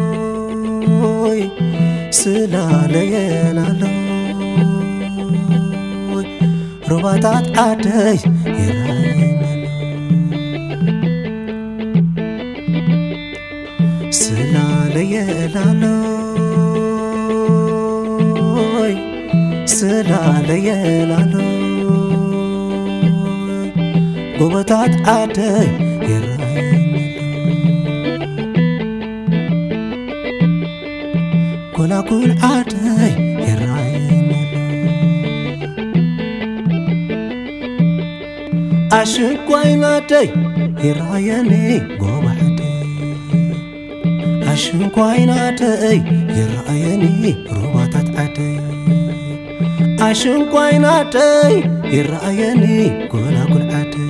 ስላለየላሎይ፣ ስላለየላሎይ፣ ሩባታት ዓደይ ይረኣየናሎ። ስላለየላሎይ፣ ስላለየላሎይ፣ ጎቦታት ዓደይ ይረኣየናሎ። ጎላጉል ዓደይ ይረኣየናሎ። ኣሽንኳይ ናደይ ይረኣየኒ ጎቦ ዓደይ። ኣሽንኳይ ናደይ ይረኣየኒ ሩባታት ዓደይ። ኣሽንኳይ ናደይ ይረኣየኒ ጎላጉል ዓደይ።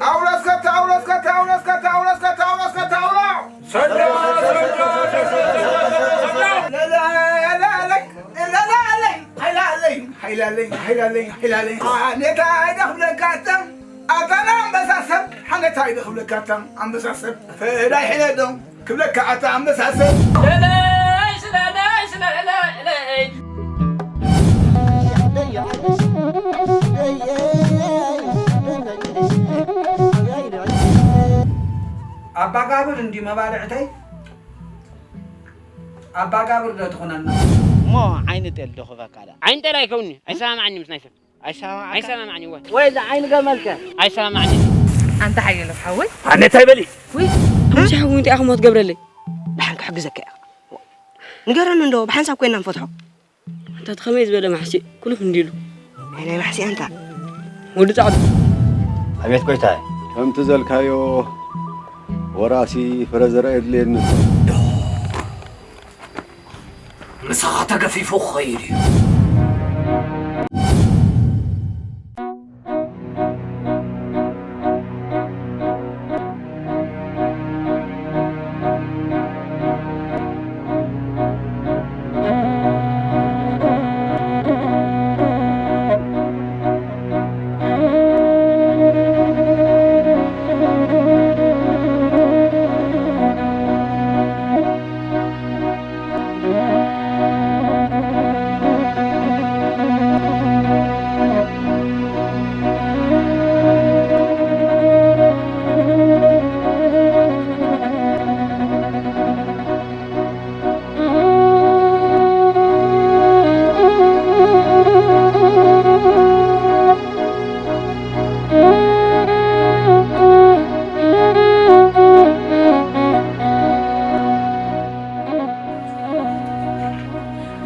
ኣውሎ እስከ ታውሎ፣ እስከ ታውሎ፣ እስከ ታውሎ፣ እስከ ታውሎ፣ እስከ ታውሎ። ሰዳ፣ ሰዳ፣ ሰዳ፣ ሰዳ። ለለለለይ፣ ለለለይ፣ ሃይላለይ፣ ሃይላለይ፣ ሃይላለይ፣ ሃይላለይ። ኣነታ ኣይደኽብለካታ፣ ኣታ ኣንበሳ ሰብ፣ ሓነታ ኣይደኽብለካታ፣ ኣንበሳ ሰብ። ፈዳይ ሕለዶ። ክብለካ ኣታ ኣንበሳ ሰብ። ለለይ ስለለይ ስለለለይ። ኣባጋብር እንዲ መባልዕተይ፣ ኣባጋብር ዶ ትኾነና? እሞ ዓይኒ ጤል ዶ ክበካ ደኣ? ዓይኒ ጤል ኣይከውንኒ፣ ኣይሰማማዓኒ ምስ ናይ ሰብ። ኣይሰማማዓካ? ኣይሰማማዓኒ፣ እወ። ወይ፣ እዚ ዓይኒ ገመልከ? ኣይሰማማዓኒ። ኣንታ ሓየሎም ሓወይ። ኣነ እንታይ በሊ? ወይ፣ ሓሙሻ ሓወይ እንታይ ኢኻ እሞ ትገብረለይ? ደሓን ክሕግዘካ እየ። ንገረኒ እንዶ፣ ብሓንሳብ ኮይና ንፈትሖ። ኣንታ እቲ ከመይ ዝበለ ማሕሲ፣ ኩሉ ክንዲ ኢሉ። ናይ፣ ናይ ማሕሲ ኣንታ። ወዲ ጻዕዱ። ኣቤት ጎይታይ። ከምቲ ዘልካዮ ወራሲ ፍረ ዘርኢ የድልየኒ ኣሎ። ምሳኻ ተገፊፉ ክኸይድ እዩ።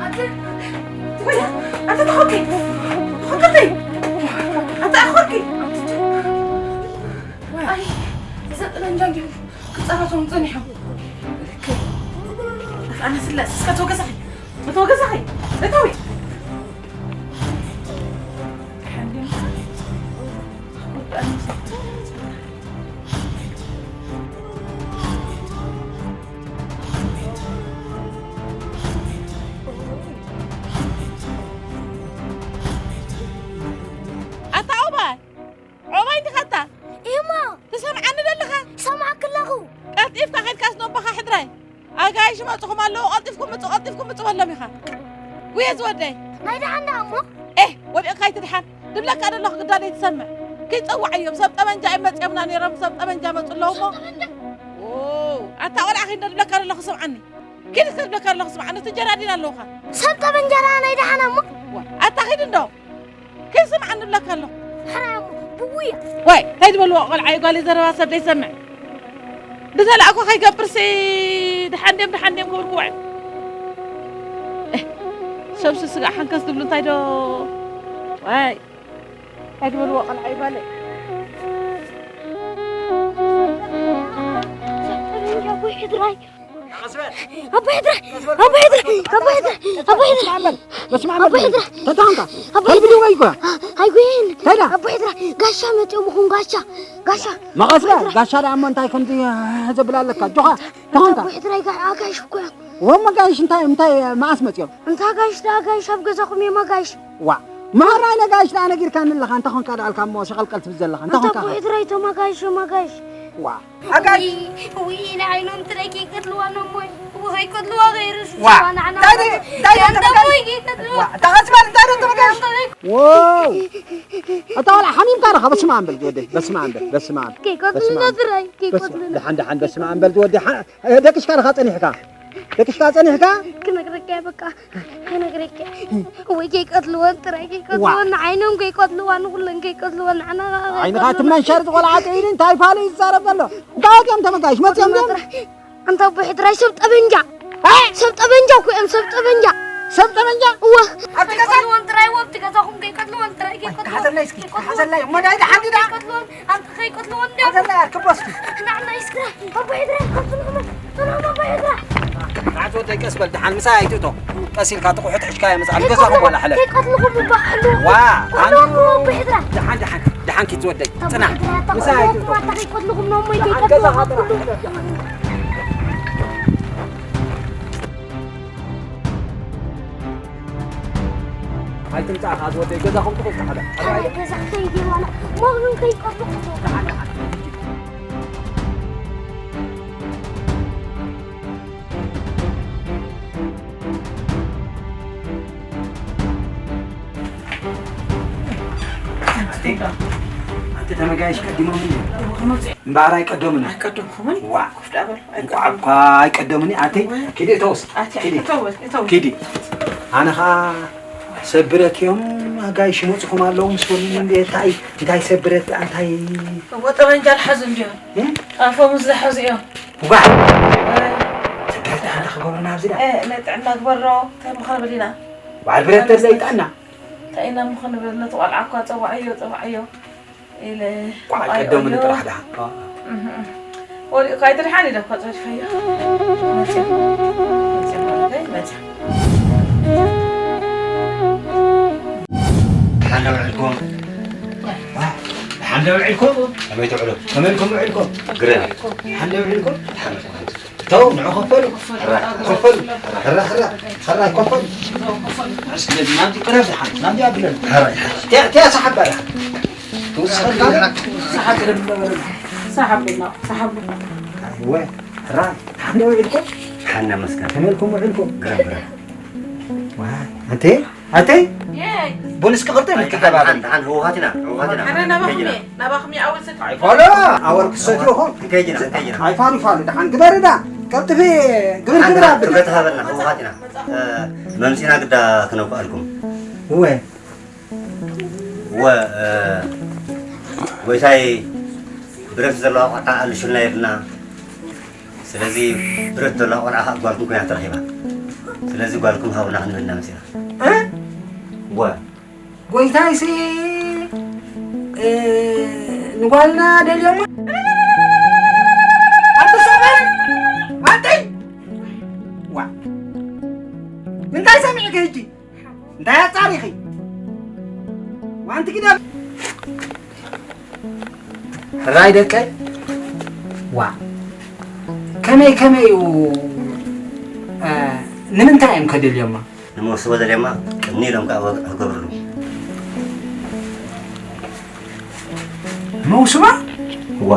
ኣንተ፣ ኣንተ ተኾርኪ፣ ተኾርኪ፣ ኣንተ ኣኾርኪ። ጸኒሖም። ኣነ ስላስ እስከ ተወገዛኺ፣ ተወገዛኺ፣ እተዊ። ኣታ ኦባይ፣ ኦባይ እንዲኻ ኣታ? እሞ ትሰምዓኒ ደለኻ? ሰማዕክ ኣለኹ። ቀልጢፍካ ኸድካስ ነቦኻ ሕድራይ። ኣጋይሽ ይመጽኹም ኣለዉ፣ ቀልጢፍኩም ምጹ፣ ቀልጢፍኩም ምጹ በሎም ኢኻ። ጉየ ዝወደይ። ናይ ደሓን ደኣ እሞ? ኤህ፣ ወዲቕካ ኣይትድሓን። ድብለካ ደለኹ ግዳ ዘይትሰምዕ። ኪድ ጸውዓዮም፣ ሰብ ጠበንጃ እዮም መጺኦምና ነይሮም፣ ሰብ ጠበንጃ መጹ ኣለዉ እሞ። ሰብ ጠበንጃ? ዎ፣ ኣታ ቆልዓ ኺድ እንዶ ድብለካ ደለኹ ስምዓኒ። ኪድ እስከ ድብለካ ደለኹ ስምዓኒ፣ እቲ ጀራዲን ኣለዉኻ። ሰብ ጠበንጃ ደኣ ናይ ደሓን እሞ? ዋ፣ ኣታ ኺድ እንዶ። ከይስምዓኒ እብለካ ኣለኹ። ሕራይ እሞ ብውያ። ዋይ፣ እንታይ ዝበልዎ ቆልዓ እዩ ጓለይ ዘረባ ሰብ ዘይሰምዕ። ብዘለኣኮ ከይገብርሲ ድሓን ድዮም፣ ድሓን ድዮም ክብል ክውዕል። እህ፣ ሰብሲ ስጋዕ ሓንከስ ዝብሉ እንታይ ዶ? ዋይ፣ እንታይ ዝበልዎ ቆልዓ እዩ ጓለይ። ኣቦይ ሕድራይ፣ ኣቦይ ሕድራይ፣ ኣቦይ ሕድራይ፣ ኣቦይ ሕድራይ። በስመ ኣብ ኣቦይ በል። ሕድራይ። ተታንካ። ኣቦይ ከልቢ ድወይ እኮ። ኣይጎየን። ከይዳ? ኣቦይ ሕድራይ፣ ጋሻ መጺኦም ይኹን ጋሻ፣ ጋሻ። መቐስ በል። ጋሻ ደኣ እሞ እንታይ ከምዚ ዘብል ኣለካ? ጆኻ፣ ተኾንካ? ኣቦይ ሕድራይ ጋ-፣ ኣጋይሽ እኮ እዮም። ወ መጋይሽ እንታይ፣ እንታይ መዓስ መጺኦም? እንታ ኣጋይሽ ደኣ ኣጋይሽ ኣብ ገዛኹም እዮም ኣጋይሽ። ዋ፣ መሃራይ ነጋይሽ ደኣ ነጊርካኒ ኣለኻ። እንተ ኾንካ ደኣ ኣልካ እሞ ሸቐልቀል ትብል ዘለኻ። እንተ እንታ ኾንካ? ኣቦይ ሕድራይ እቶም ኣጋይሽ እዮም ኣጋይሽ። ዋ። ኣጋይ። ውይ፣ ውይ፣ ንዓይኖም ትረኪ ይቀትልዋ ነው እሞ። ውይ፣ ከይቀትልዋ ከይርሱ ዋ። ሽዋ ንዓና ዳይደ፣ ዳይደ ያንተ ተመጋይ። ወይ ይቀትልዋ። ዋ፣ ተቐጽ በል፣ ዳይደ ተመጋይ። ዋው። ኣታ ወላ ሓሚምካ ረኻ፣ በስመ ኣብ በል ወደይ፣ በስመ ኣብ በል፣ በስመ ኣብ። ከይቀትሉና በስመ ኣብ። ትራይ፣ በስመ-፣ ከይቀትሉና። ደሓን፣ ደሓን፣ በስመ ኣብ በል ወደይ። ሓ-፣ ደቂስካ ረኻ ጸኒሕካ። ደቂስካ ጸኒሕካ? ክነግረካ እየ በቃ። ክነግረካ እየ። ወይ ከይቀትልወን ጥራይ ከይቀትልወን፣ ዋ። ንዓይኖም ከይቀትልዋ፣ ንኹለን ከይቀትልወን፣ ንዓና ከኣ ዓይንኻ ከይቀትሉና። ትመንሸር ዝቖልዓ ጥይኒ እንታይ ፋሉ ይዛረብ ዘሎ? እንታይ ወዲኦም ተመጋይሽ? መጺኦም ድዮም? ጥራይ። ኣንታ ኣቦ ሕድራይ ሰብ ጠበንጃ። እ? ሰብ ጠበንጃ እኮ እዮም፣ ሰብ ጠበንጃ። ሰብ ጠበንጃ? እወ። ኣብቲ ገዛ? ከይቀትልወን ጥራይ፣ ኣብቲ ገዛኹም ከይቀትልወን ጥራይ፣ ከይቀትልወን። ተሓዘለይ እስኪ፣ ከይቀትልወን። ተሓዘለይ። እሞ ናይ ደሓን ዲዳ? ከይቀትልወን፣ ኣንተ ከይቀትልወን እንድዮም። ሓዘለይ ኣርክቦ እስኪ። ንዓና ይስክራ። ኣቦ ሕድራይ፣ ከይቀትልወን። ሰላም ኣቦ ሕድራ። ንዓት ወደይ ቀስ በል፣ ደሓን ምሳይ ኣይትእቶ። ቀስ ኢልካ ጥቑሑ ትሕሽካዮ ምጽኣል። ገዛኹም ዋላ ሕለፍ። ከይቀትልኹም እባ ክሕልወኩም። ዋ፣ ከይቀትልወኩም ኣቦ ሕድራ። ደሓን፣ ደሓን፣ ደሓን ኪድ ዝወደይ። ኣቦ ጽናሕ። ሕድራ፣ ምሳይ ኣይትእቶ። ኣታ ከይቀትልኹም ነው እሞ ደሓን ከይቀትልኹም ገዛኻ ጥራሕ ኣቦ ሕድራ። ሕለፍ። ኣይትምጻእ ከኣ ዝወደይ፣ ገዛኹም ጥቑ ዝተሓለ። ኣረ፣ ገዛ ከይዲ ዋላ፣ ሞግኑ ከይቀልቑ። ኣንተ ተመጋይሽ ቀዲሞም እምበኣር ኣይቀደሙን። ኣይቀደምኩምን። ዋ። ኮፍ ዳበል። እንቋዕ እኳ ኣይቀደሙኒ። ኣቲ ወይ። ኪዲ እተውስ። ኣቲ ኪዲ። እተው፣ እተው። ኪዲ። ኣነ ኸኣ ሰብ ብረት እዮም፣ ኣጋይሽ ይመጽኹም ኣለዉ ምስ በሉኒ እንዴ፣ እንታይ፣ እንታይ ሰብ ብረት፣ እንታይ? እዎ፣ ጠበንጃ ዝሓዙ እንድዮም። እም? ኣፎም ዝሓዙ እዮም። ዋ! ወይ። ሰብ ብረት ኣንታ ክገብሩና ኣብዚ ዳ? እ፣ ናይ ጥዕና ግበሮ፣ እንታይ ምኾነ በሊና? በዓል ብረት ተለይ ጥዕና። እንታይ ኢና ምኾነ በል፣ ነቲ ቆልዓ እኳ ጸዋዕዮ፣ ጸዋዕዮ። ኢለ ቋዕ ቀደሙኒ ጥራሕ ደኣ። እህ፣ እህ። ወዲቑ ኣይትድሓን ኢለ እኳ ጸዲፈዮ። መጽያ። መጽያ ማለት መጽያ። ደሓን ዶ ውዒልኩም? ደሓን ዶ ውዒልኩም? ከመይ ትውዕሉ? ከመይ ኢልኩም ውዒልኩም? ግረ። ደሓን ዶ ውዒልኩም? ደሓን። እተው፣ ንዑ ኮፍ በሉ። ሕራይ፣ ኮፍ በሉ። ሕራይ፣ ሕራይ፣ ሕራይ፣ ኮፍ በሉ። እስኪ ናብዚ ቅረብ፣ ደሓን፣ ናብዚ ኣብለን። ሕራይ፣ ሕራይ። ቲያ፣ ቲያ፣ ሰሓብ በላ። ትውስኸልካ? ሰሓብ ቅረብ፣ ሰሓብ በላ፣ ሰሓብ በላ። እወ፣ ሕራይ፣ ደሓን ዶ ውዒልኩም? ደሓን መስገን። ከመይ ኢልኩም ውዒልኩም? ግረም፣ ግረም። ዋይ፣ ኣንተ፣ ኣንተ? የይ። ቡን እስኪ ቅርጥም ደሓን፣ ክትተባበል። ደሓን፣ ደሓን፣ ህወሓት ኢና፣ ህወሓት ኢና። ኣረ፣ ናባኹም እየ፣ ናባኹም እየ፣ ኣወል ሰት-፣ ኣይፋሉ፣ ኣወል ክሰትዩ እኹ። እንታይ ጌና፣ እንታይ ጌና? ኣይፋሉ፣ ይፋሉ፣ ደሓን ግበሪ ዳ። ቀልጥፊ፣ ግብር፣ ሓንቲ ግብር ሓንቲ ኣብሊ። ክብረት ሃበልና፣ ህወሓት ኢና። እ፣ መምሲና ግዳ ክነውቅኣልኩም። እወ። እወ፣ እ፣ ጎይታይ ብረት ዘለዋ ቆልዓ ኣልሹልና ኢልና። ስለዚ ብረት ዘለዋ ቆልዓ ኸኣ ጓልኩም ኮይና ተረኺባ። ስለዚ ጓልኩም ሃቡና ክንብል ኢና መጺና። እ? ወ። ጎይታይሲ፣ እ፣ ንጓልና ደልዮማ። ኣቲ ሰብኣይ፣ እንታይ ኣጻሪኺ? ዋንቲ ግዳ ሕራይ ደቀይ። ዋ፣ ከመይ ከመይ እዩ? እ፣ ንምንታይ እዮም ከደልዮማ? ንመውስቦ ደልዮማ ቅኒ ኢሎም ከዓ ወግዒ ክገብርሉ። መውስባ? እዋ።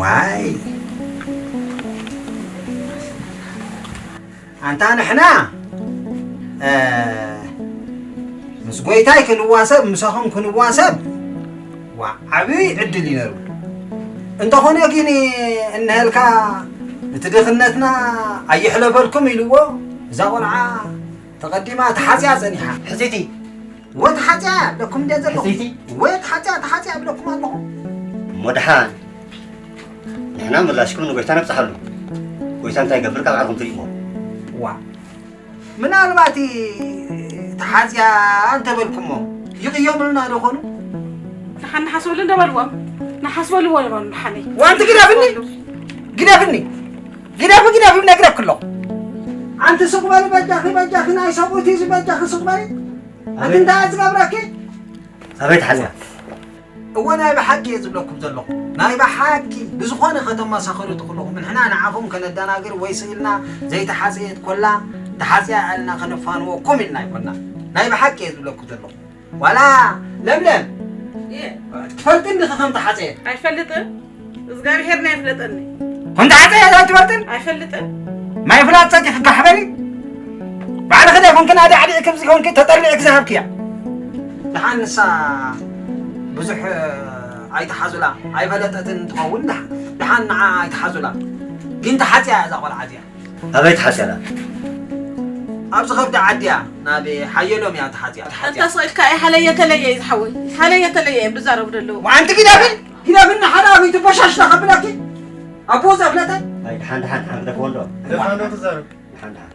ዋይ። ኣንታ ንሕና፣ እ፣ ምስ ጎይታይ ክንዋሰብ፣ ምሳኹም ክንዋሰብ፣ ዋ፣ ዓብዪ ዕድል እዩ ነሩ። እንተኾነ ግን፣ እንሀልካ፣ እቲ ድኽነትና ኣይሕለፈልኩም ኢልዎ፣ እዛ ቆልዓ ተቐዲማ ተሓጽያ ጸኒሓ። ሕጽይቲ። ወ ተሓጽያ እብለኩም እንደ ዘለኹ። ሕጽይቲ። ወ ተሓጽያ፣ ተሓጽያ እብለኩም ኣለኹ። እሞ ደሓን። ንሕና ምላሽኩም ንጎይታ ነብጽሓሉ። ጎይታ እንታይ ይገብር ካብ ዓርኹም ትርእይዎ። ዋ። ምናልባት ተሓጽያ እንተበልኩሞ ይቕየሙልና ዶ ኾኑ? ደሓን ንሓስበሉ እንደ በልዎም። ንሓስበሉ ወለሎም ደሓነይ። ዋንቲ ግደፍኒ። ግደፍኒ። ግደፊ፣ ግደፊ፣ ነግረኪ ኣለኹ። ኣንቲ ሱቕ በሊ በጃኺ፣ በጃኺ ናይ ሰብኡት እዩ ዝበጃኺ ሱቕ በሊ። ኣንቲ እንታይ እየ ዝገብረኪ? ኣበይ ተሓጽያ? እወ፣ ናይ ብሓቂ እየ ዝብለኩም ዘለኹ። ናይ ብሓቂ ብዝኾነ ከተመሳኸሩ ትኽእልኹም። ንሕና ንዓኹም ከነደናግር ወይ ስኢልና ዘይተሓጸየት ኮላ ተሓጽያ ኢልና ከነፋንወኩም ኢልና ኣይኮና። ናይ ብሓቂ እየ ዝብለኩም ዘለኹ። ዋላ ለምለም፣ እየ። ትፈልጥን ዲኺ ከም ተሓጸየት? ኣይፈልጥን። እግዚኣብሄር ናይ ፍለጠኒ። ኮንታ ሓፀይ እያ ትበርትን? ኣይፈልጥን። ማይ ፍላጥ ፀቂ ክጋሕበሪ? ባዕልኺ ዶ ኮንክን ኣደ ዓዲዕኪ ኣብዚ ኮንኪ ተጠርኒዕኪ ዝሃብክያ? ደሓን ንሳ ብዙሕ ኣይትሓዙላ፣ ኣይፈለጠትን እንትኸውን ደሓ-፣ ደሓን ንዓ ኣይትሓዙላ። ግን ተሓፅያ እዛ ቆልዓ እዚኣ። ኣበይ ተሓፅያ? ኣብዚ ከብዲ ዓድያ ናብ ሓየሎም እያ ተሓፅያ። ተሓፅያ። እንተ ስቕ ኢልካ እየ ሃለየ ተለየ እዩ ዝሓወይ። ሃለየ ተለየ እዮም ዝዛረቡ ዘለዉ። ወዓንቲ ግዳፍን ግዳፍን ንሓደ ኣበይ ትበሻሽታ ከብለኪ ኣቦ ዘፍለጠ። ኣይ፣ ድሓን፣ ድሓን፣ ድሓን፣ ግደፍዎ እንዶ። ግደፍዎ እንዶ ትዛረብ። ድሓን፣ ድሓን።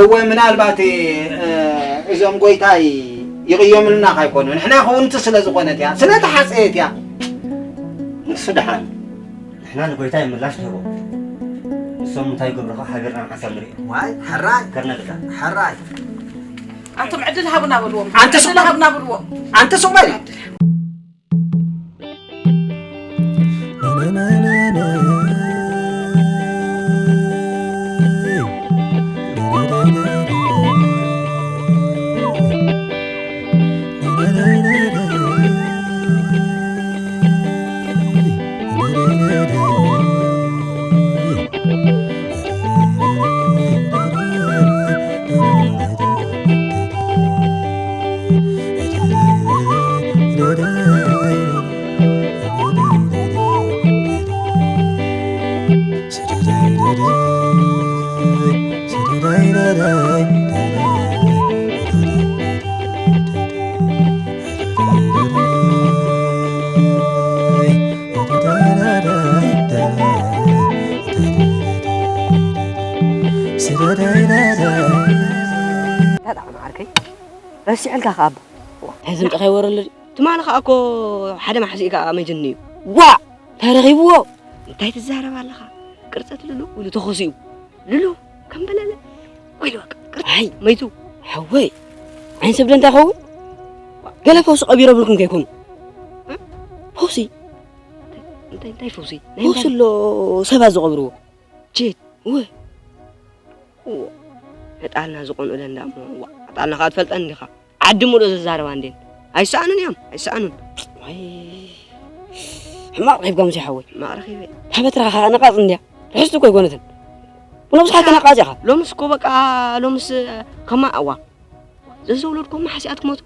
እወ፣ ምናልባት፣ እ፣ እዞም ጎይታይ ይቕየምልና ካይኮኑ፣ ንሕና ከውንቲ ስለ ዝኾነት እያ፣ ስለ ተሓፀየት እያ። ንሱ ድሓን፣ ንሕና ንጎይታይ ምላሽ ንህቦ። ንሶም እንታይ ይገብሩ ኸ ሓቢርና ንሓሳብ ንሪኦ። ዋይ፣ ሕራይ፣ ከርነግዳ። ሕራይ። ኣንቱም ዕድል ሃቡና በልዎም። ኣንተ ሱቕ ዕድል በል። ሃቡና በልዎም። ኣንተ ሱቕ በል። ተጣዕም ዓርከይ፣ ረሲዕልካ ከኣ ኣባ። እንታይ ዝምጠኸ ይወረሉ ድዩ? ትማሊ ከኣ እኮ ሓደ ማሕሲእ ከኣ መጅኒ እዩ። ዋ! እንታይ ረኺብዎ? እንታይ ትዛረብ ኣለኻ? ቅርጸት ልሉ ኢሉ ተኾሲኡ። ልሉ ከም በለለ። ወይ በቃ፣ ቅርጸት ኣይ! መይቱ። ሓወይ፣ ዓይን ሰብ ዶ እንታይ ይኸውን? ገለ ፈውሲ ቀቢሮምልኩም ከይኮኑ። እ? ፈውሲ? እንታይ፣ እንታይ ፈውሲ? ናይ ፈውሲ እንታይ? ኣሎ ሰባት ዝቐብርዎ። ቼት። እወ። እወ። ዕጣልና ዝቐንኡለን ደኣ እሞ፣ ዋ፣ ዕጣልና ከኣ ትፈልጠን ዲኻ? ዓዲ ሙሉእ ዘዛርባ እንዴን። ኣይሰኣኑን እዮም፣ ኣይሰኣኑን። ዋይ። ሕማቕ ረኺብካ ሙሴ ሓወይ። ሕማቕ ረኺበ። እታ በትርኻ ከኣ ነቓጽ እንድያ። ርሕስቲ እኮ ኣይኮነትን። ብነብስኻ እታ ተነቓጽ ኢኻ። ሎምስ እኮ በቃ፣ ሎምስ ከማ፣ እዋ። ዘዘውለድኩም መሓሲኣት ክሞቱ።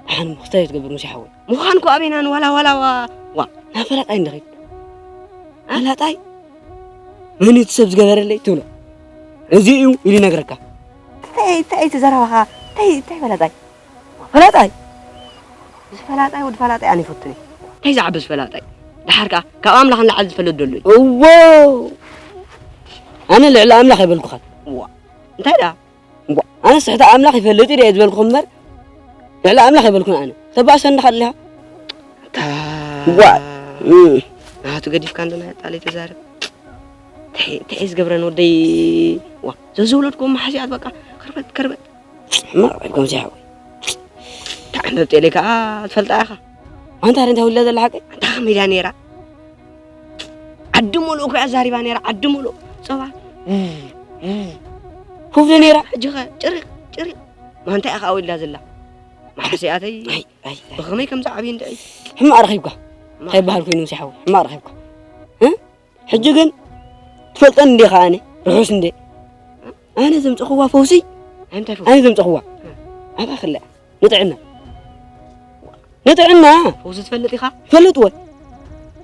ደሓን እሞ ክስታይ ትገብር ሙሴ ሓወይ። ምዃን እኮ ኣበይናን ዋላ ዋላ ዋ-፣ ዋ። ናብ ፈላጣይ እንድኺድ። እ? ፈላጣይ? መን እዩ እቲ ሰብ ዝገበረለይ ትብሎ? እዚ እዩ ኢሉ ይነግረካ። እንታይ፣ እንታይ እቲ ዘረባኻ? እንታይ፣ እንታይ ፈላጣይ? ፈላጣይ? እዚ ፈላጣይ ወዲ ፈላጣይ ኣነ ይፈቱን እየ። እንታይ ዝዓብስ ፈላጣይ? ደሓር ከኣ ካብ ኣምላኽ ንላዕሊ ዝፈለጥ ዘሎ እዩ። እዎ! ኣነ ልዕሊ ኣምላኽ ኣይበልኩኻን። ዋ። እንታይ ደኣ? እምቧ፣ ኣነስ ትሕቲ ኣምላኽ ይፈልጥ እየ ዝበልኩኹም እምበር፣ ልዕሊ ኣምላኽ ኣይበልኩን ኣነ። ተባእሰ እንዲኻ ኣሊኻ? እታ እዋ፣ እም። ናቱ ገዲፍካ እንዶ ናይ ኣጣለይ ተዛረብ። እንታይ፣ እንታይ እየ ዝገብረን ወደይ? ዋ፣ ዘዘውለድኩም መሓዚኣት በቃ። ከርበት ከርበት። ሕማቕ ረኺብካ ሙሴ ሓወይ። እታ ዕንበብ ጤለይ ከኣ ትፈልጣ ኢኻ። ኣንታ እንታይ ውላ ዘላ ሓቂ? ኣንታ ከመይ ድያ ነይራ? ዓዲ ሙሉእ እኮ እያ ዛሪባ ነይራ፣ ዓዲ ሙሉእ። ጸባ። ኩፍሊ ነይራ። ሕጂ ኸ ጭሪቕ ጭሪቕ። ማንታይ እያ ከኣ ውላ ዘላ? ማሕሰያተይ። ኣይ፣ ኣይ፣ ኣይ። ብኸመይ ከም ዝዓብዩ እንድዒ። ሕማቕ ረኺብካ። ሕማቕ። እንታይ ይበሃል ኮይኑ ሙሴ ሓወይ? ሕማቕ ረኺብካ። እ? ሕጂ ግን ትፈልጠኒ እንዴ ከኣ ኣነ? ርሑስ እንዴ? ኣነ ዘምጸኽዋ ፈውሲ? እንታይ ፈውሲ? ኣነ ዘምጸኽዋ። እ። ኣባ ክልኣ። ንጥዕና። ንጥዕና። ፈውሲ ትፈልጥ ኢኻ? ፈልጥዎ።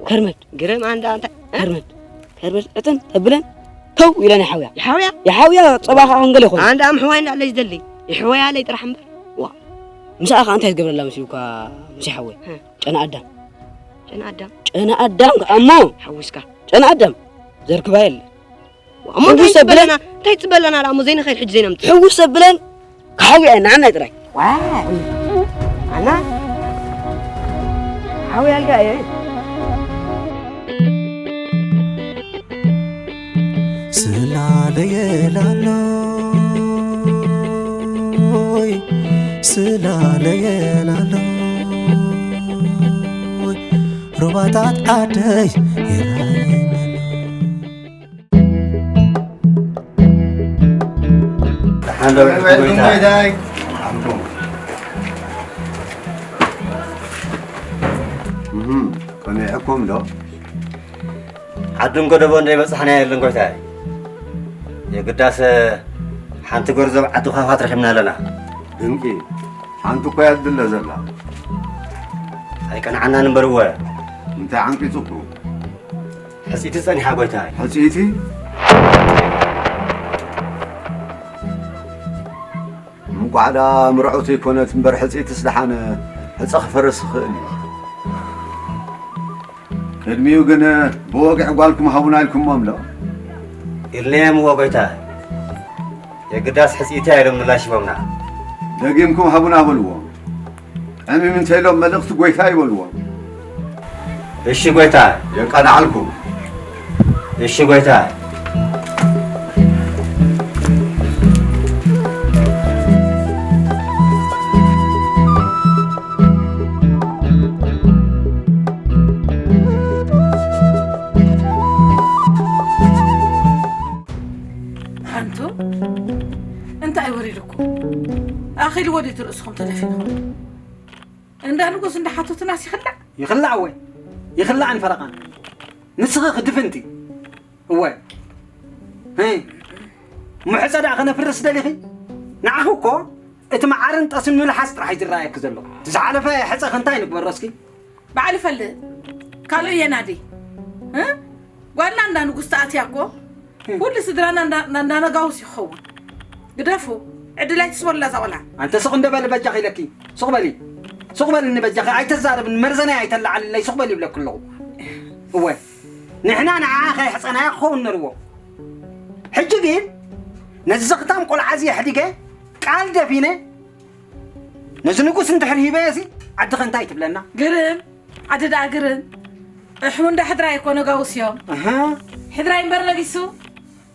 ከርመድ። ግርም ኣንዳ ኣንታ፣ እ? ከርመድ። ከርመድ ዕጥን ተብለን ከው ኢለን ይሓውያ። ይሓውያ? ይሓውያ ጸባ ከኣ ክንገል ይኾን። ኣንዳ ኣምሕዋይ እንዳለይ ዝደሊ። ይሕወያ ለይ ጥራሕ እምበር። ዋ። ምሳኣ ከኣ እንታይ ትገብረላ መሲሉካ ሙሴ ሓወይ? እ። ጨና ኣዳም። ጨና ኣዳም? ጨና ኣዳም ከኣ እሞ። ሓዊስካ። ጨና ኣዳም። ዘርክባ የለ። እሞ እንታይ ሕውስ ኣቢለን ጽበለና? እንታይ ጽበለና ደኣ እሞ ዘይንኸይድ ሕጂ ዘይነምጽእ? ሕውስ ኣቢለን ክሓውያ እየ፣ ንዓናይ ጥራይ። ዋይ! ኣና? ሓውያልካ እየ። ስላለየ ላሎይ፣ ስላለየ ላሎይ፣ ሩባታት ዓደይ ይረኣየኒ ኣሎ። ደሓን ዶ፣ ጎይታይ? ኣንቱም። እህም፣ ቀኒዕኩም ዶ? ዓዱን ጎደቦ እንደይ በጻሕና የለን ጎይታይ። የግዳስ ሓንቲ ጎርዞብ ዓዲ ኳፋት ረኺብና ኣለና። ድንቂ፣ ሓንቲ እኮ እያ ትድለ ዘላ። ኣይቀንዓናን እምበር እወ። እንታይ ዓንቂጹኩም? ሕጽይቲ ጸኒሓ ጎይታይ። ሕጽይቲ? እንቋዕ ደኣ ምርዖት ኣይኮነት እምበር ሕጽይትስ ደሓን ሕጸ ክፈርስ ይኽእል እዩ። ቅድሚኡ ግን ብወግዒ ጓልኩም ሃቡና ኢልኩሞም ዶ? ኢልናዮም እዎ ጎይታ። የግዳስ ሕጽይትያ ኢሎም ምላሽ ሂቦምና። ደጊምኩም ሃቡና በልዎም። ዕምም እንተኢሎም መልእኽቲ ጎይታ ይበልዎም። እሺ ጎይታ። የቃልዓልኩም። እሺ ጎይታ። ኣንቱ እንታይ ወሪድኩም? ኣኺልዎ ድዩ እቲ ርእስኹም ተደፊንኩም? እንዳ ንጉስ እንዳ ሓተቱናስ ይኽላዕ? ይኽላዕ እወ። ይኽላዕን ፈረቓን። ንስኺ ክድፍንቲ። እወ። እ። ሙሕጸ ደኣ ከነፍርስ ደሊኺ? ንዓኺ እኮ እቲ መዓርን ጠስን ምልሓስ ጥራሕ እዩ ዝረኣየኪ ዘሎ። እቲ ዝሓለፈ ሕጸኺ እንታይ ንግበሮ እስኪ? ባዕሉ ይፈልጥ። ካልእ የናዲ። እ? ጓልና እንዳ ንጉስ ተኣትያ እኮ፣ እ። ኩሉ ስድራና እንዳ፣ እንዳ፣ እንዳ ነጋውስ ይኸውን። ግደፉ። ዕድል ኣይትስበሉላ እዛ ቆልዓ። ኣንተ ሱቕ እንደ በሊ በጃኺ ኢለኪ። ሱቕ በሊ። ሱቕ በልኒ በጃኺ። ኣይተዛረብኒ። መርዘናይ ኣይተላዓልለይ። ሱቕ በሊ ይብለኪ ኣለኹ። እወ። ንሕና ንዓኣ ከየሕጸናያ ክኸውን ነርዎ። ሕጂ ግን ነዚ ዘኽታም ቆልዓ እዚ ኣሕዲገ ቃል ደፊነ ነዚ ንጉስ እንድሕር ሂበዮ እዚ ዓድኸ እንታይ ትብለና? ግርም፣ ዓዲ ደኣ ግርም። እሕሙ እንዳ ሕድራይ እኮ ነጋውስ እዮም። ኣሃ። ሕድራይ እምበር ነጊሱ፣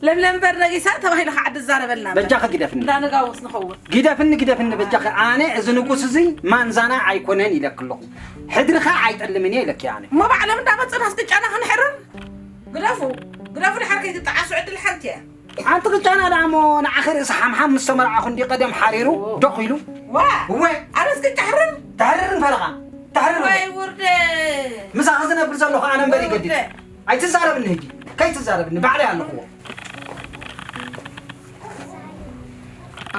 ለምለም እምበር ነጊሳ ተባሂሉ ከዓ ዓዲ ዝዛረበልና እምበር። በጃኺ ግደፍኒ። እንዳ ነጋውስ ንኸውን። ግደፍኒ፣ ግደፍኒ በጃኺ። ኣነ እዚ ንጉስ እዚ ማንዛና ኣይኮነን ኢለኪ ኣለኹ። ሕድርኻ ኣይጠልምን እየ ኢለኪ ኣነ። እሞ ባዕሎም እንዳመፁ ናስ ቅጫና ክንሕርር? ግደፉ፣ ግደፉ፣ ድሓር ከይትጠዓሱ ዕድል ሓንቲ እያ። ሓንቲ ቅጫና ደኣ እሞ ንዓኺ ርእሲ ሓምሓም ምስ ተመርዓኹ እንዲ ቀደም ሓሪሩ ዶኽ ኢሉ። ዋ! እወ! ኣነስ ቅጫ ሕርር? ተሕርርን ፈረቓ። ተሕርር። ወይ ውርደት! ምሳኺ ዝነብር ዘለኹ ኣነ እምበር ይገድድ። ውርደት! ኣይትዛረብኒ ሕጂ። ከይትዛረብኒ ባዕለይ ኣለኹዎ።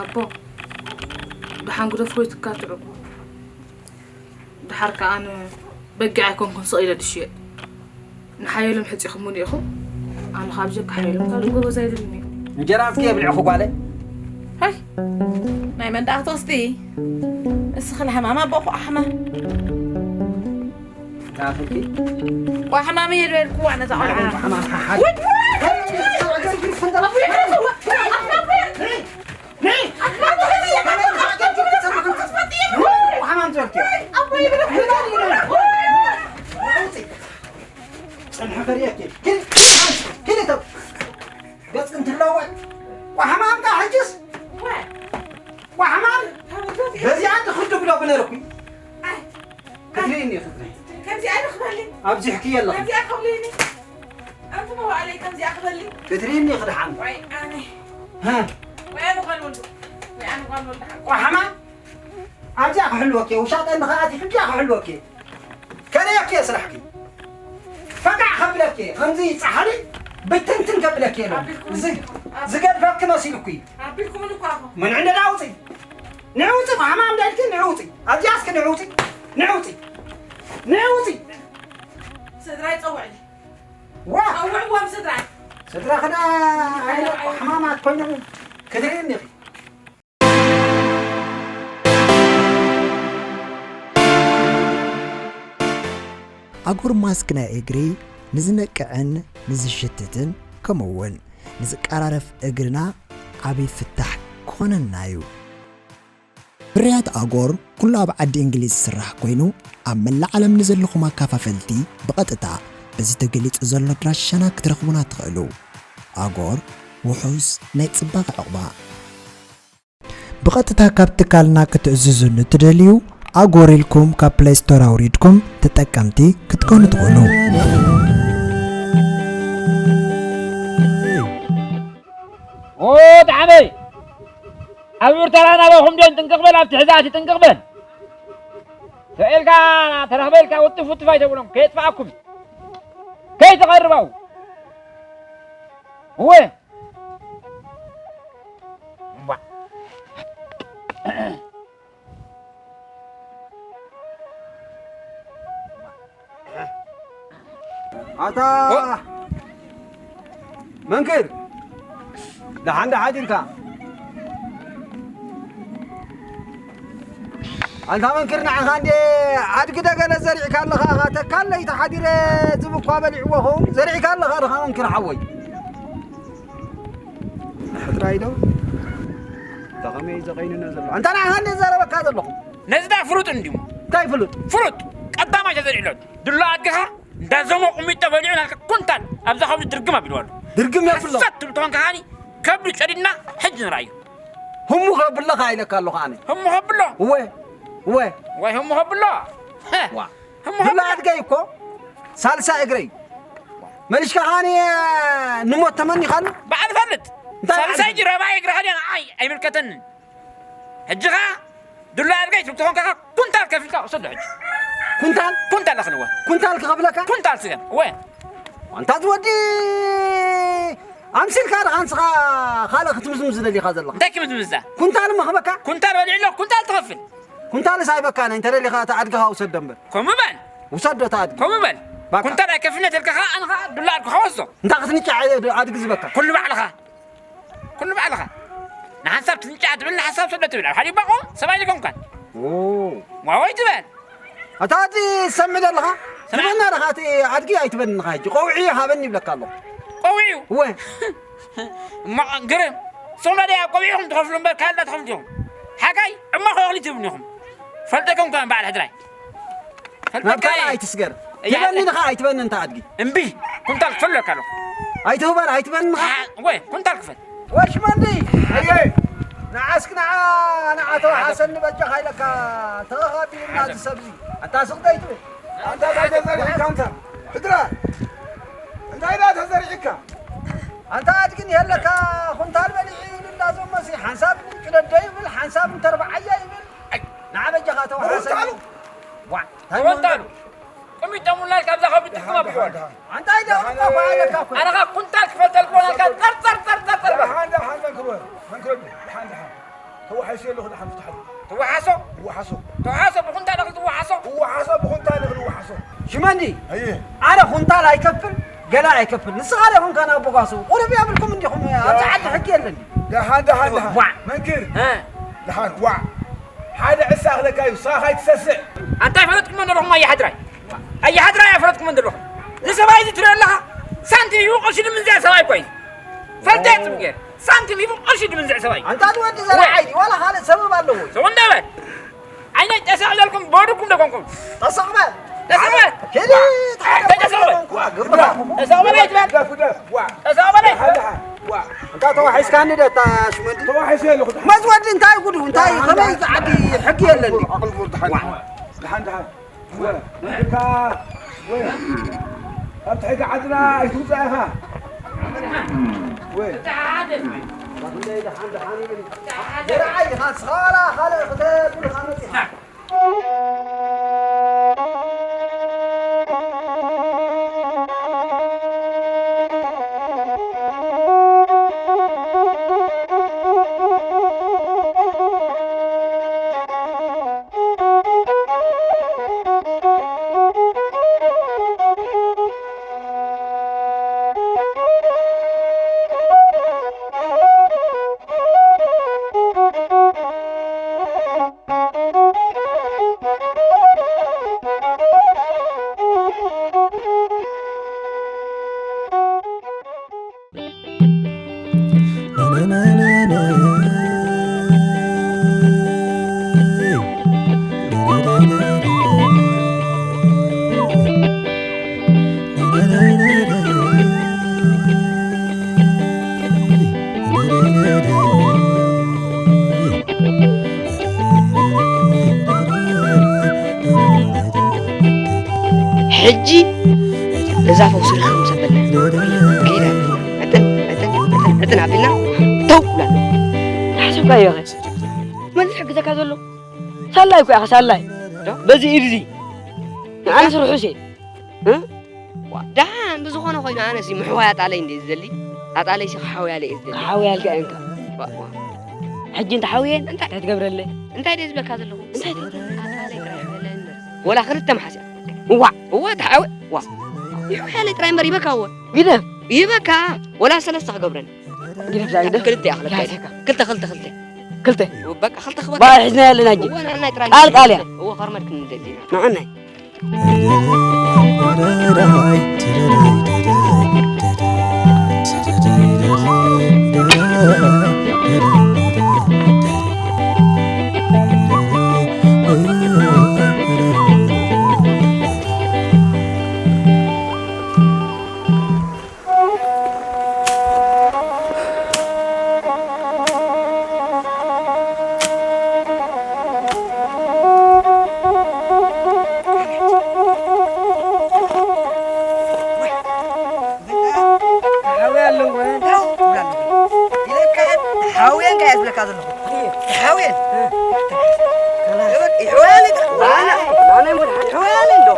ኣቦ፣ ደሓን ግደፎ ይትካትዑ። ደሓር ከኣ ኣነ በጊዕ ኣይኮንኩን ስቕ ኢለ ድሽየጥ። ንሓየሎም ሕጺኹምኒ ኢኹም። ኣነ ካብ ጀካ ሓየሎም ካልእ ጎበዝ ኣይደልን እዩ። እንጀራ እስኪ የብልዕኹ ጓለይ። ሃይ፣ ናይ መን ደኣ ትወስዲ? እስኺ ንሕማም ኣቦኹ ኣሕማ። ናትኪ? ቋሕማም እየ ዝበልኩዋ ነታ ቆልዓ። ቋሕማም ሓሓ። ውይ! ሕማም በዚኣ ትኽዱ ብሎ ብነርኩ። ክትርእይኒ ኢኺ። ከምዚኣ ንኽበሊ። ኣብዚሕክዮ ኣለኹ። ከምዚኣ ክብልኒ። ኣንቲ መዋእለይ ከምዚኣ ክበሊ። ክትርእይኒ ኢኺ ደሓን። ወይ ኣነ። ሃ? ወይ ኣነ ጓል ወልዱ። ወይ ኣነ ጓል ወልዱ ሓቂ። ቆይ ሕማም ኣብዚኣ ክሕልወኪ፣ ውሻጠ እንድኻ ኣቲኺ ኣብዚኣ ክሕልወኪ። ከርእየኪ እየ ስራሕኪ። ፈቃዕ ከብለኪ እየ። ከምዚ ጻሕሊ ብትንትን ከብለኪ እየ። ኣቢልኩም እዚ እኮ። ዝገድፈኪ መሲሉኪ። ኣቢልኩም እኮ ኣኹም። ምን ዕንደዳ ውፂ። ንዕውፂ፣ ማማ እንዳልኪ ንዕውፂ። ኣብዚኣ እስኪ ንዕውፂ። ንዕውፂ። ንዕውፂ። ስድራይ ፀውዕሊ። ዋ። ፀውዕዎም ስድራይ። ስድራኽና ኣይነ ሕማማት ኮይኖም ክትርእይኒ ኢኺ። ኣጉር ማስክ ናይ እግሪ ንዝነቅዕን ንዝሽትትን ከምኡውን ንዝቀራረፍ እግርና ዓብዪ ፍታሕ ክኾነና እዩ። ፍርያት ኣጎር ኩሉ ኣብ ዓዲ እንግሊዝ ዝስራሕ ኮይኑ ኣብ መላእ ዓለም ንዘለኹም ኣካፋፈልቲ ብቐጥታ በዚ ተገሊጹ ዘሎ ኣድራሻና ክትረኽቡና ትኽእሉ። ኣጎር ውሑስ ናይ ጽባቐ ዕቑባ። ብቐጥታ ካብ ትካልና ክትእዝዙ ንትደልዩ፣ ኣጎር ኢልኩም ካብ ፕለይ ስቶር ኣውሪድኩም ተጠቀምቲ ክትኮኑ ትኽእሉ። ኦ፣ ጣዕመይ! ኣብ ዩርተራ ናባኹም ድዮን ጥንቅቕ በል፣ ኣብቲ ሕዛእቲ ጥንቅቕ በል። ተኤልካ ተረኽበልካ ውጥፍ ውጥፍ ኣይተብሎም፣ ከየጥፍኣኩም። ከይትቐርባው። እወ። እምቧ። ኣታ ኦ! መንክር፣ ደሓን ደሓን ኢልካ? ኣንታ መንክር፣ ንዓኻ እንዴ ኣድጊ ደገለ ዘሪዕካ ኣለኻ? ተካል ለይቲ ሓዲረ ዝብኳ በሊዕዎ ኸውን ዘሪዕካ ኣለኻ ድኻ መንክር ሓወይ? ሕጥራይ ዶ? ተኸመይ ዘቐይንነ ዘሎ? ኣንታ ንዓኻ እንዴ ዘረበካ ዘለኹ? ነዚ ዳ ፍሉጥ እንዲሙ። እንታይ ፍሉጥ? ፍሉጥ! ቀዳማይ ተዘሪዕሎ። ድሎ ኣድግኻ እንዳዞሞ ቁሚጦ በሊዑ ናልካ ኩንታል ኣብዛ ከብዱ ድርግም ኣቢልዋ ኣሎ። ድርግም የብሎ። ሓሰት ትብል ተኾንካ ከዓኒ ከብዱ ጨዲድና ሕጂ ንርኣዮ። ህሙ ከብለኻ ኢለካ ኣለኹ ኣነ። ህሙ ከብሎ? እወ፣ እወ። ወይ ህሙ ከብሎ? ዋ። ህሙ ድሎ ከብሎ? ኣድገይ እኮ ሳልሳ እግረይ። መሊሽካ ከዓኒ ንሞት ተመኒኻሉ? ባዕል ፈልጥ። እንታይ ሳልሳይ ባዕል ጅረባ እግርኻ ድያ ንዓይ ኣይምልከተንን። ሕጂ ኸዓ ድሎ ኣድጋይ ትብትኾን ከኻ ኩንታል ከፊልካ ውሰዶ ሕጂ። ኩንታል? ኩንታል ኣኽልወ። ኩንታል ክኸፍለካ? ኩንታል ስገም። ወ። ኣንታ ዝወዲ ኣምሲልካ ዶ ንስኻ ካልእ ክትምዝምዝ ደሊኻ ዘለኻ? እንታይ ክምዝምዛ? ኩንታል መኽበካ? ኩንታል በሊዕሎ፣ ኩንታል ትኸፍል። ኩንታልስ ኣይበካን፣ እንተ ደሊኻ እታ ኣድግኻ ውሰዶ እምበር። ከምኡ በል። ውሰዶ እታ ኣድጊ። ከምኡ በል። በቃ። ኩንታል ኣይከፍልነ ተልካ ኸዓ ኣነ ኸዓ ዱላ ኣድግኻ ወስዶ። እንታይ ክትንጫዕ ኣድጊ ዝበካ? ኩሉ ባዕልኻ። ኩሉ ባዕልኻ። ንሓንሳብ ትንጫዕ ትብል፣ ንሓንሳብ ሰዶ ትብል። ኣብ ሓደ ይባቆ፣ ሰብኣይ ልኮንካን። ኦ። ዋወይ ትበል። ኣታ ኣድጊ ትሰምዕ ዘለኻ? ስማዕ። ትበና ኣለኻ፣ እቲ ኣድጊ ኣይትበልንኻ ሕጂ። ቆውዒ ሃበኒ ይብለካ ኣለኹ። ቆውዒ? እወ። እማ ግርም። ሶምና ደይ ኣብ ቆውዒኹም ትኸፍሉ እምበር፣ ካልእ ትኸፍሉ ዲኹም? ሓጋይ፣ እማ ኸ እኽሊ ትብሉ ኢኹም። ፈልጠኩም ከ በዓል ሕድራይ። ናብ ካልእ ኣይትስገር። እያ። ትበኒ ድኻ ኣይትበኒ እንታ ኣድጊ? እምቢ። ኩንታል ክፈልለካ ኣለኹ። ኣይትህበር፣ ኣይትበኒ ድኻ? ኣ፣ ወይ፣ ኩንታል ክፈል። ወሽ መንዲ። ኣየ። ንዓስክ ንዓ፣ ንዓ ተዋሓሰኒ በጃኻ ኢለካ ተኸኻቢርና እዚ ሰብዚ። ኣታ ስቕ ደይትብል። ኣንታ እንታይ ተዘሪዕካ ኣንታ? ሕድራ። እንታይ ዳ ተዘሪዕካ? ኣንታ ኣድግን የለካ፣ ኩንታል በሊዒ ይብል እንዳዞም መሲ፣ ሓንሳብ ጭደዶ ይብል፣ ሓንሳብ እንተርባዓያ ይብል። ኣይ። ንዓ በጃኻ ተዋሓሰኒ። ኩንታሉ? ዋ፣ እንታይ ተወንታሉ? ቅሚጦም ውላድ ካብዛ ከብዲ ጥቅም ኣብልዎ። ኣንታ ኣይደቕልካ እኮ ኣለካ እኮ። ኣነ ኸ ኩንታል ክፈል ተልኮ ናልካ ጠር፣ ጠር፣ ጠር፣ ጠር፣ ጠር በል። ደሓን፣ ደሓን፣ መንክር በል። መንክር በል። ደሓን፣ ደሓን። ተዋሒሱ ኣለኹ፣ ደሓን ፍትሓሉ። ትወሓሶ? እወሓሶ። ተወሓሶ፣ ብኹንታል እኽሊ ትወሓሶ? እወሓሶ፣ ብኹንታል እኽሊ እወሓሶ። ሽመንዲ፣ ኣየ። ኣነ ኩንታል ኣይከፍል፣ ገላ ኣይከፍል። ንስኻ ዶ ኮንካ ናብ ቦጓሱ? ቁሩብ የብልኩም እንዲኹም፣ ኣብዚ ዓዲ ሕጊ የለን። ደሓን፣ ደሓን፣ ደሓን። ዋዕ። መንክር። እ። ደሓን፣ ዋዕ። ሓደ ዕሳ ክለካ እዩ፣ ንስኻ ካይትሰስዕ። ኣንታይ ፈለጥኩሞ ዘለኹም ኣየ ሓድራይ? ኣየ ሓድራይ ኣይፈለጥኩሞ ዘለኹም። ንሰብኣይ እዚ ትሪኦ ኣለኻ? ሳንቲም እዩ፣ ቅርሺ ድምንዝዕ ሰብኣይ እኮ እዩ። ፈልጠ እየ ጽቡቅ ገይረ። ሳንቲም ሂቡ ቅርሺ ድምንዝዕ ሰብኣይ እዩ። ኣንታ እዚ ወዲ ዘርዓ ወ- እዩ፣ ዋላ ካልእ ሰበብ ኣለዎ። ሰው እንደ በል። ዓይነይ ጠሰቕ ዘልኩም በዱኩም ደኮንኩም። ጠሰቕ በል። ጠሰቕ በል። ሄዲ፣ ተሓደ ተጠሰቕ በል። ግብራ። ጠሰቕ በል ኣይትበል። ግደፍ፣ ግደፍ፣ ዋ። ጠሰቕ በል ኣይትበል። ደሓን፣ ደሓን፣ ዋ። እንታ ተዋሒስካኒ ዶ እታ ሽመንዲ? ተዋሒሰ ኣለኹ፣ ደሓን። መዝወዲ እንታይ ጉድ ይኹን? እንታይ ከመይ ዝዓዲ ሕጊ የለን ድዩ? ኣቕልቦ ደሓን። ዋ። ደሓን፣ ደሓን። ወ-፣ ወንድካ፣ ወ-፣ ካብቲ ሕጊ ዓድና ኣይትውጻእ ኢኻ። ወ-፣ ደሓን፣ ደሓን ይብል። ደሓን። ደሓን። ደሓን። ደሓን። ደሓን። ደሓን። ደሓን። ደሓን። ደሓን። ደሓን። ደሓን። ሕጂ ነዛ ፈውሲ ርኸም ዘበልና ጌዳ ዕጥን ዕጥን ዕጥን ዕጥን ኣቢልና ተው ብላ። ሓሰብካዮ ኸ? መን ዝሕግዘካ ዘሎ? ሳላይ እኮ ኢኻ፣ ሳላይ። ዶ? በዚ ኢድ እዚ። ንዓንስ ርሑስ እየ። እ? ዋ፣ ደሓን ብዝኾነ ኮይኑ ኣነስ ምሕዋይ ኣጣለይ እንደ ዝደሊ፣ ኣጣለይ ሲ ክሓውያለ እየ ዝደሊ። ክሓውያልካ እየ እንካ። ዋ፣ ዋ። ሕጂ እንተ ሓውየን እንታይ? እንታይ ትገብረለይ? እንታይ ደይ ዝብለካ ዘለኹ? እንታይ ትገብረለይ? ኣጣለይ ጥራይ ሕወለኒ። ወላ ክልተ መሓስያ። እዋ። እዋ፣ ተሓወ-፣ ዋ። ይሕወያለይ ጥራይ እምበር ይበካ እወ። ግደፍ። ይበካ። ወላ ሰለስተ ክገብረኒ። ግደፍ ዛይ ግደፍ። ክልተ እያ ክለካ። ያዘካ። ክልተ፣ ክልተ፣ ክልተ። ክልተ። በቃ፣ ክልተ ክበቃ። ባይ ሒዝና ያለና እንጂ። እወ፣ ንዓናይ ጥራይ ቃል፣ ቃል እያ። እወ፣ ከርመድክን ንደሊ። ንዓናይ። ሓውየ ኣለዎ። ሓውየ እንታይ እየ ዝብለካ ዘለኹ? ሓውየ። ይሕወያለይ። ይሕወያለይ እንዶ።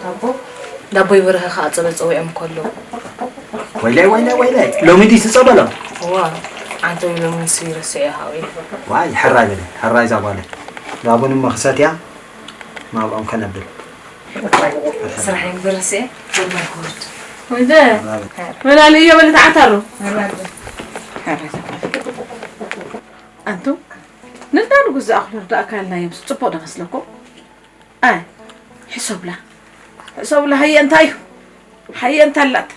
ኣቦ፣ ዳቦ ይበርሀ ከዓ ጸበ ጸዊዖም ከለዉ። ወይለይ፣ ወይለይ፣ ወይለይ። ሎሚ ድዩ ትጸበሎም? እዋ፣ ዓንተው ኢሎም ንሱ ይረስዕ እየ ሃው ኢለ። ዋይ፣ ሕራይ በለ፣ ሕራይ እዛ ጓለይ። ዳቦ ንመኽሰት እያ፣ ናብኦም ከነብል። ስራሕ ይግበር ሲ። ወይደ። መላሊ እዮ በለ ተዓታሩ። ኣንቱ፣ ነዛ ንጉስ ዝኣኽሉ ርዳእካ ያልናዮም ጽቡቕ ዶ መስለኩም? ኣይ፣ ሕሰብላ። ሕሰብላ ሃየ እንታይ እዩ? ሃየ እንታይ ኣላታ?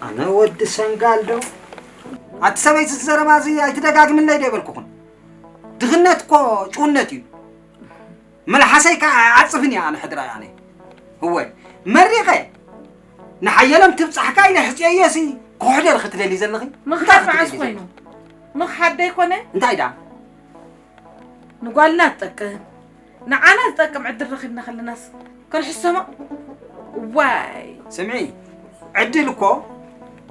ኣነ ወዲ ሰንጋል ዶ? ኣቲ ሰበይቲ ዘረባ እዚ ኣይትደጋግምለይ ዶ ይበልኩኹን? ድኽነት እኮ ጭውነት እዩ። መልሓሰይ ከዓ ኣይዓጽፍን እየ ኣነ ሕድራይ ኣነ። እወ፣ መሪቐ ንሓየሎም ትብጻሕካ ኢለ ሕጽየዮ ሲ ክሕደር ክትደሊ ዘለኺ? ምኽሓድ እንታይ ክትደሊ መዓስ ዘለኺ? ኮይኑ? ምኽሓድ ደይኮነ? እንታይ ደኣ? ንጓልና ትጠቅም፣ ንዓና ዝጠቅም ዕድል ረኺብና ከለናስ ክንሕሰሞ? ዋይ! ስምዒ፣ ዕድል እኮ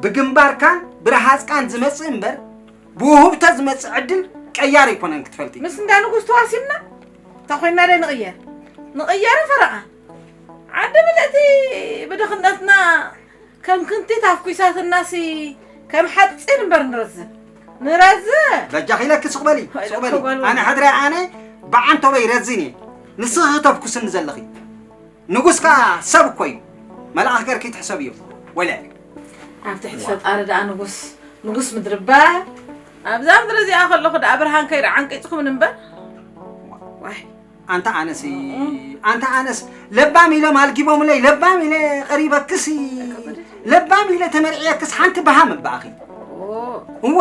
ብግንባርካን ብረሃጽካን ዝመጽእ እምበር፣ ብውህብቶ ዝመጽእ ዕድል ቀያሪ ኣይኮነን ክትፈልጢ። ምስ እንዳ ንጉስ ተዋሲብና? እንተ ኮይንና ደ ንቕየር? ንቕየር ፈረቓ። ዓዲ ምልእቲ ብድኽነትና ከም ክንቲት ኣፍኲሳትናሲ ከም ሓጺን እምበር ንረዝን። ንረዝን! በጃኺ ኢለኪ ስቕ በሊ፣ ወይ ስቕ በሊ። ደኮ በሉ። ኣነ ሕድረ ኣነ ብዓንቶበይ ረዝን እየ። ንስኺ ክተፍኩስኒ ዘለኺ። ንጉስ ከኣ ሰብ እኮ እዩ። መልኣኽ ገርኪ ትሕሰብዮ። ወለ። ኣብ ትሕቲ ፈጣሪ ደኣ ንጉስ፣ ንጉስ ምድሪ እባ። ኣብዛ ምድሪ እዚኣ ከለኹ ደኣ ብርሃን ከይርኣ ዓንቂጽኩምን እምበር። ዋይ። ኣንታ ኣነስ፣ ኣንታ ኣነስ ለባም ኢሎም ኣልጊቦምለይ፣ ለባም ኢለ ቀሪበክሲ፣ ለባም ኢለ ተመርዕየክስ ሓንቲ በሃም እባእኺ። ኦ። እወ፣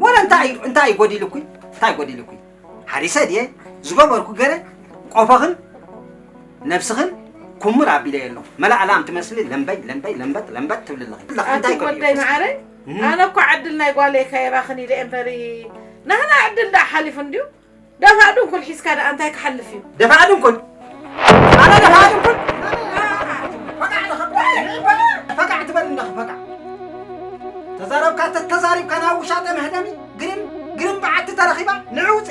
ወረ እንታይ፣ እንታይ ጎዲልኩ? እንታይ ጎዲልኩ? ሓሪሰ ድየ? ዝገበርኩ ገለ ቆፎኽን ነብስኽን ኩምር ኣቢለዮ ኣለኹ። መላእ ላም ትመስሊ ለምበይ ለምበይ ለምበጥ ለምበጥ ትብሊ ኣለኺ። ኣቲ እንታይ ወደይ ከቢድኩስ? መዓረይ፣ እህ። ኣነ እኮ ዕድል ናይ ጓለይ ከይራኽን ኢለ እምበሪ፣ ናህና ዕድል ደኣ ሓሊፉ እንድዩ። ደፋ ድንኩል ሒዝካ ደኣ እንታይ ክሓልፍ እዩ? ደፋ ድንኩል? ኣነ ደፋ ድንኩል? ፈቃዕ ንኽብላ፣ ፈቃዕ ትበል ኣለኺ፣ ፈቃዕ። ተዛረብካ፣ ተተዛሪብካ ናብ ውሻጠ መህደሚ፣ ግርም፣ ግርም በዓቲ ተረኺባ፣ ንዕውፂ።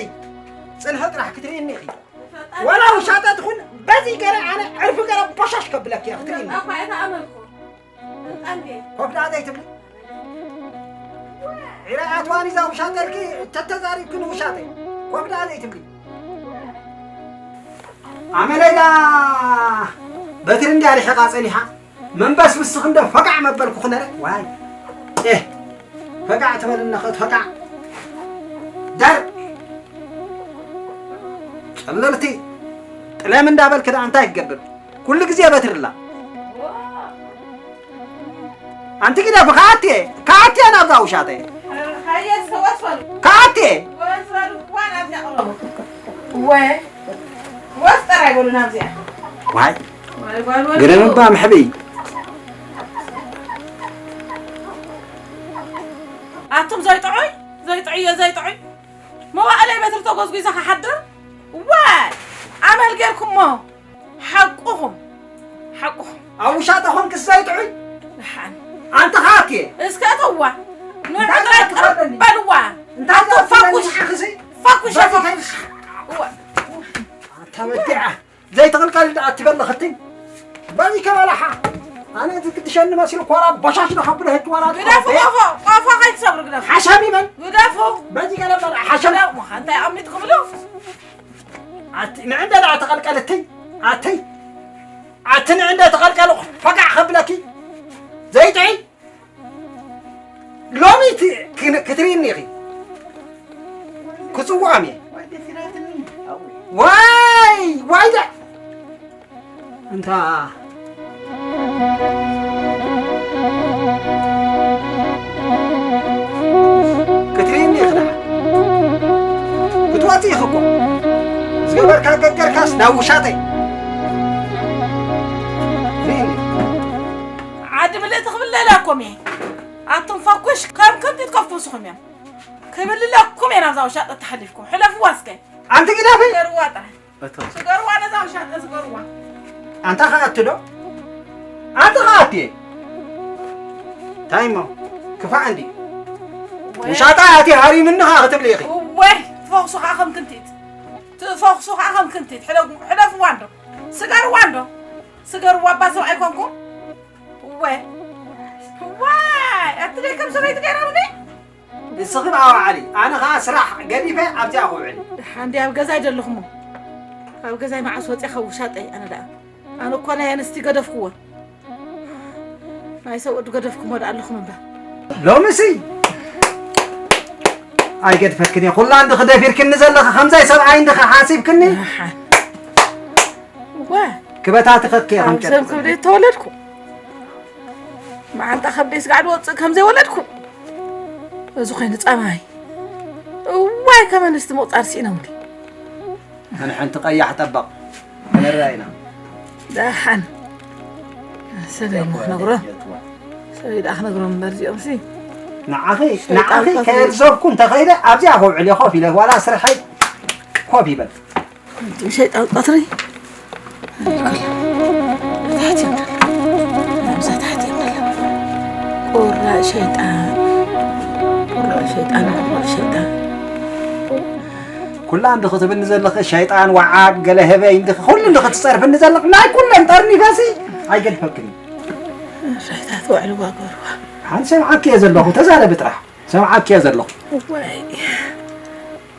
ጽንሒ ጥራሕ ክትርእየኒ ኢኺ። ዋላ ውሻጠ ትኹን፣ በዚ ገረ ኣነ ዕርፊ ገረ ቦሻሽ ከብለኪ እየ፣ ክትርእየኒ። እኳ ኣይተኣመንኩ። እንጣንዴ። ኮፍ ደኣ ዘይትብሊ። ዒራ ኣትዋን እዛ ውሻጠ ኢልኪ፣ ተተዛሪብኪ ንውሻጠ። ኮፍ ደኣ ዘይትብሊ። ኣመለይላ በትሪ እንድያ ርሒቓ ጸኒሓ። መንበስ ምስኽ እንዶ ፈቃዕ መበልኩ ክነረ። ዋይ። ኤህ። ፈቃዕ ትበል እነኸት ፈቃዕ። ዳር። ጨለልቲ። ጥለም እንዳበልክ ደኣ እንታይ ክገብር? ኩሉ ግዜ በትርላ። ኣንቲ ግደፊ፣ ከኣትየ፣ ከኣትየ ናብዛ ውሻጠ። ሃየ፣ ሰወት በሉ። ከኣትየ። ወስ በሉ፣ ዋን ኣብዚኣ ቅረቡ። እወ፣ ወስ ጥራይ በሉ ናብዚኣ። ዋይ፣ ዋይ፣ ጓል ወዲ። ግደም እባ፣ ምሕብኢ። ኣቱም ዘይጥዑይ፣ ዘይጥዑይ፣ ዘይጥዑይ። መዋእለይ በትሪ ተጎዝጒዘ ክሓድር? ዋይ፣ ኣመል ጌርኩሞ። ሓቁኹም፣ ሓቁኹም። ኣብ ውሻጠ ኾንክስ ዘይጥዑይ? ደሓን። ኣንቲ ኸኣ ኣትየ። እስከ እተዋ። ንዑ እንታይ ጥራይ ትኸደኒ? ቅርብ በልዋ። እንታይ ኣቶ ትኸደኒ? ፋኩሽ። ንዓኽሲ? ፋኩሽ፣ በዚ ፋኩሽ። ከይድሽ? እዋ። ኣታ በዲዓ። ዘይትቕልቀል ደኣ ትበሊ ኽትኝ። በዚ ከበላሓ። ኣነ ዝግድሸኒ መሲሉ ኮራ ቦሻሽ ዶ ከብሎ ህግ ወራ ግደፉ፣ ቆፎ፣ ቆፎ ከይትሰብሩ ግደፉ። ሓሻም ይበል። ግደፉ። በዚ ገለ በላ ሓሻም። ግደፉ፣ እንታይ ኣሚት ክብሉ? ኣቲ ንዕንደ ደኣ ተቐልቀልትይ። ኣቲ፣ ኣቲ ንዕንደ ተቐልቀሉ ፈቃዕ ከብለኪ። ዘይጥዒ። ሎሚ ት-፣ ክን-፣ ክትርእይኒ ኢኺ። ክጽውዖም እየ። ዋይ፣ ዋይ ዳ-፣ እንታ ክትርእይኒ ኢኺ ደኣ። ክትወጺ ኢኺ እኮ። ዝገበርካ ገገርካስ ናብ ውሻጠይ። ርእይኒ። ዓዲ ምልእቲ ክብል ለላኮም እየ። ኣቱም ፈኩሽ ከም ከብዲ ትከፍስኹም እዮም። ክብልለኩም እየ ናብዛ ውሻጠ ተሓሊፍኩም። ሕለፍዋ እስከ። ኣንቲ ግደፊ። ስገርዋ ጥራይ። እቶ። ስገርዋ ነዛ ውሻጠ ስገርዋ። ኣንታ ከኣቲ ዶ? ኣንታ ከኣቲ። እንታይ እሞ? ክፋእ እንዲ። ወይ። ውሻጠ ኣቲ ሃሪምኒ ከኣ ክትብሊ ኢኺ። ወይ፣ ትፈኹሱ ከኣ ከም ክንቲት። ትፈኹሱ ከኣ ከም ክንቲት። ሕለ-፣ ሕለፍዋ እንዶ። ስገርዋ እንዶ። ስገርዋ እባ ሰብ ኣይኮንኩም። እወ። ዋይ፣ ኣቲ ደይ ከም ሰበይቲ ገይሮምኒ? ንስኺ ብኣዋዕሊ፣ ኣነ ኸኣ ስራሕ ገዲፈ ኣብዚኣ ክውዕል። ደሓን ድየ ኣብ ገዛይ ዘለኹሞ? ካብ ገዛይ መዓስ ወፂኣ ካብ ውሻጠይ ኣነ ደኣ። ኣነ እኮ ናይ ኣንስቲ ገደፍኩወን። ናይ ሰብኡት ገደፍኩሞ ደኣ ኣለኹም እምበር። ሎምሲ ኣይገድፈክን እየ። ኩላ እንድኺ ደፊርክኒ ዘለኺ ከምዛይ ሰብኣይ እንድኺ ሓሲብክኒ። ደሓን። እወ። ክበታትኸኪ እየ ከም ኣብ ጨርቂ ሰብ ክብደት ተወለድኩ። መዓንጣ ከብደይ ስጋዕ ዝወፅእ ከም ዘይወለድኩ። እዚ ኮይኑ ፃማይ። እዋይ ከም ኣንስቲ ምቑፃር ስኢኖምኒ። ኣነ ሓንቲ ቀያሕ ጠበቕ ክንርኣ ኢና። ደሓን። ሰበይ እሞ ክነግሮ። ሰበይ ደኣ ክነግሮም እምበር እዚኦምሲ። ንዓኺ፣ ሸይጣን ንዓኺ ቀትሪ። ከየልዘብኩ እንተኸይደ ኣብዚኣ ከውዕል እየ ኮፍ ኢለ። ዋላ ስርሐይ ኮፍ ይበል። ሸይጣን ቀትሪ። ታሕቲ እዮም ዘለዉ። ኣብዛ ታሕቲ እዮም ዘለዉ። ቁራዕ ሸይጣን። ቁራዕ ሸይጣን፣ ቁራዕ ሸይጣን። ኩላ እንድኺ ትብልኒ ዘለኺ ሸይጣን፣ ወዓግ፣ ገለ ህበይ እንድኺ፣ ኩሉ እንድኺ ትጸርፍኒ ዘለኺ፣ ናይ ኩለን ጠርኒፈሲ ኣይገድፈክን። ሸይጣን ትውዕልዋ ገርዋ። ሓንቲ ሰምዓኪ እየ ዘለኹ፣ ተዛረቢ ጥራሕ። ሰምዓኪ እየ ዘለኹ። እዋይ፣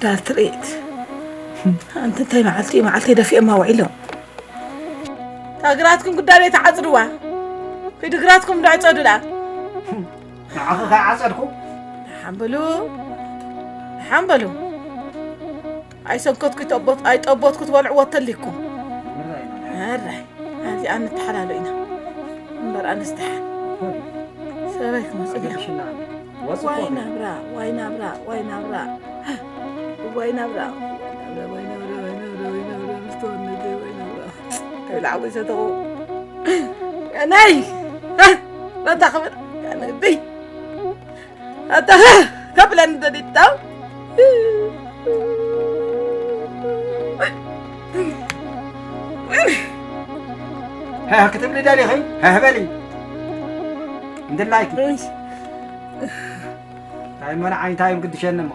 ዳር ትርኢት። ኣንቲ እንታይ መዓልቲ እዩ፣ መዓልቲ ደፊኦማ ውዒሎም። እታ ግራትኩም ጉዳይ ተዓጽድዋ። ኪዱ ግራትኩም ዶ ዕጸዱ ደኣ። ንዓኺ ከይዓጸድኩ? ደሓን በሉ። ደሓን በሉ። ኣይሰንከትኩ ይጠቦት-፣ ኣይጠቦትኩ ትበልዕዎ ተሊኩም። ምራይ። ኣዚኣ ንተሓላሎ ኢና። እምበር ኣነስ ደሓን። ሰበይ ክመጽእ እያ። ሽና። ወጽእ ዋይ ኮነ። ናብራ፣ ዋይ ናብራ፣ ዋይ ናብራ። ዋይ ናብራ፣ ዋይ ናብራ፣ ዋይ ናብራ፣ ዋይ ናብራ። ላዕዊ ሰተኹ ኣነይ ኣታ ክብል ኣነይ ኣታ ከብለኒ ደሊታው ሀህ ክትብሊ ደሊኺ? ሀህ በሊ እንድላይኪ። እንታይ እሞ ንዓይ እንታይ እዮም ግድሸኒ እሞ?